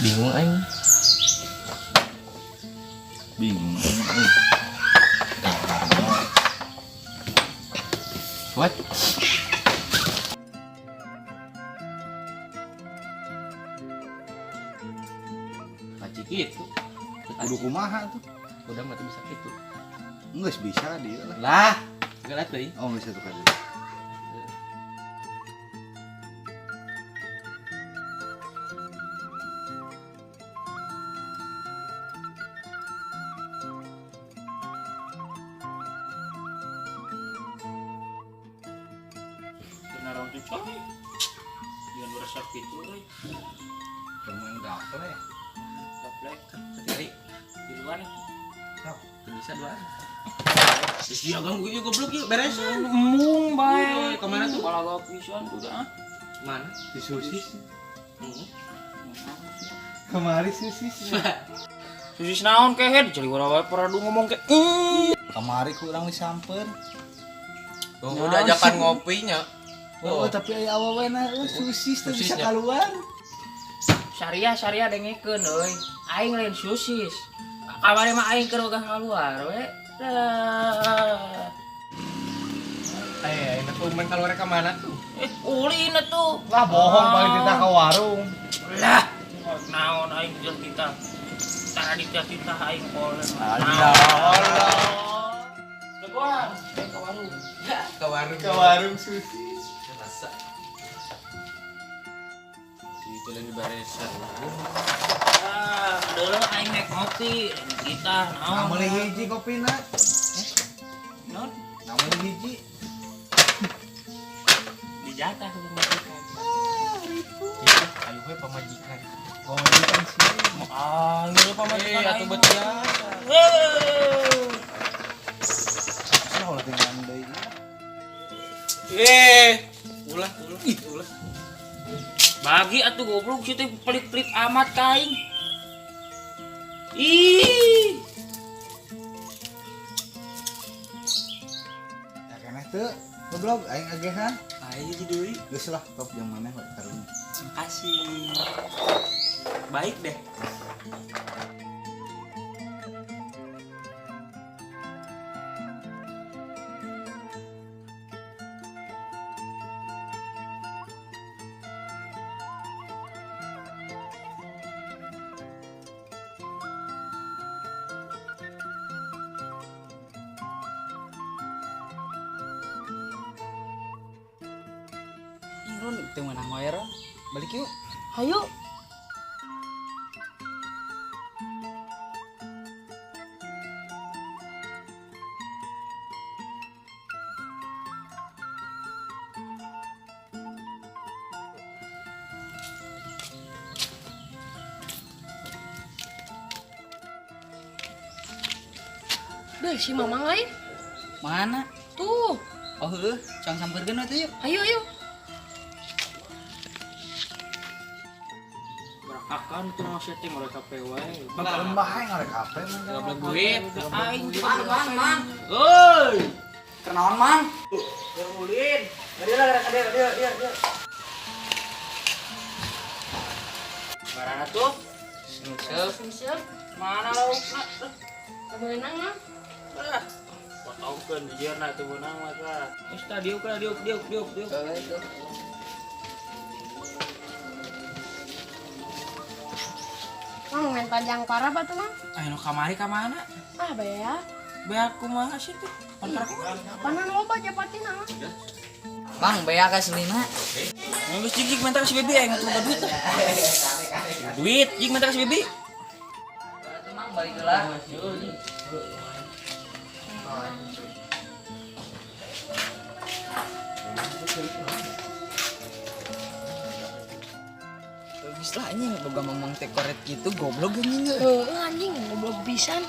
Bingung aing. Bingung aing euy. What? Paci gitu. Kudu kumaha tuh? Udah mati bisa gitu. Geus bisa dia lah. Lah, geus teuing. Oh, geus satu kali. Benar tuh coy. Jangan beresap gitu euy. Temen gaple. Gaplek. Cari Di luar. Sok. bisa dua. Terus dia ganggu ieu goblok ieu beres. Embung bae. Kemana tuh? Balaga pisan tuh ah. Mana? Di susis. Heeh. Kemari susis. Susis naon kehed jadi wae paradu ngomong ke. Kamari kurang disamper. Oh, udah ajakan ngopinya. Oh, tapi aya awewena euy susis teu bisa Susisnya. keluar. Syariah syariah dengekeun euy. Aing lain susis. Kamari mah aing keur ogah keluar we. Lah. Eh, enak tuh main keluar ke mana tuh? Eh, ulin atuh. Lah bohong paling kita ke warung. Lah, naon aing jeung kita. Tara dititah aing koleh. Allah. Legoan, aing ka warung. Ke warung. Ke warung susis. Rasa. Itu lagi baresan. Ah, dulu aing naik ngopi, lain kita naon. Nah, meuli hiji kopina. Naon? Nah, meuli hiji. Dijatah ku pamajikan. Ah, ribu. Ayo we pamajikan. Pamajikan sih. Ah, ieu pamajikan Eh, atuh aing. bet ya. Heuh. Susah ulah tinggalan deui. Eh, ulah, ulah, ih, ulah. Bagi atuh goblok sih teh pelit-pelit amat ka aing. Ih. Ya keneh teu. Goblok aing agehan. Ayo jadi deui. Geus lah top jeung maneh we karunya. Makasih. Baik deh. Ron, teu meunang wae Ron. Balik yuk. Hayu. Duh, si Mamang lain. Mana? Tuh, Oh heueuh, cang sampeurkeun atuh yuk. ayo ayo. Berakakan tuh nama setting mereka PW. Lembah aing ngarek HP mah. Goblok duit. Aing Mang, mang, mang. Euy. Kenaon mang? Ulin. Dia lah, dia dia dia dia. Barana tuh? Sungsep. Siap. Mana laukna? Beunang mah. Ah. Potongkeun bijirna teu beunang mah tah. Geus tah diuk lah diuk diuk diuk diuk. Mang main panjang parah batu mang. Ayo nu kamari ka mana? Ah bea. Beak kumaha sih tuh? Kontrak Panan loba japatina mah. Mang, bea ka selina. Geus jig jig minta ka si Bibi aing atuh boga duit tah. Duit jig minta ka si Bibi. Atuh mang balik heula. Geus lah anjing boga mamang teh koret gitu goblok anjing. Heeh anjing goblok pisan.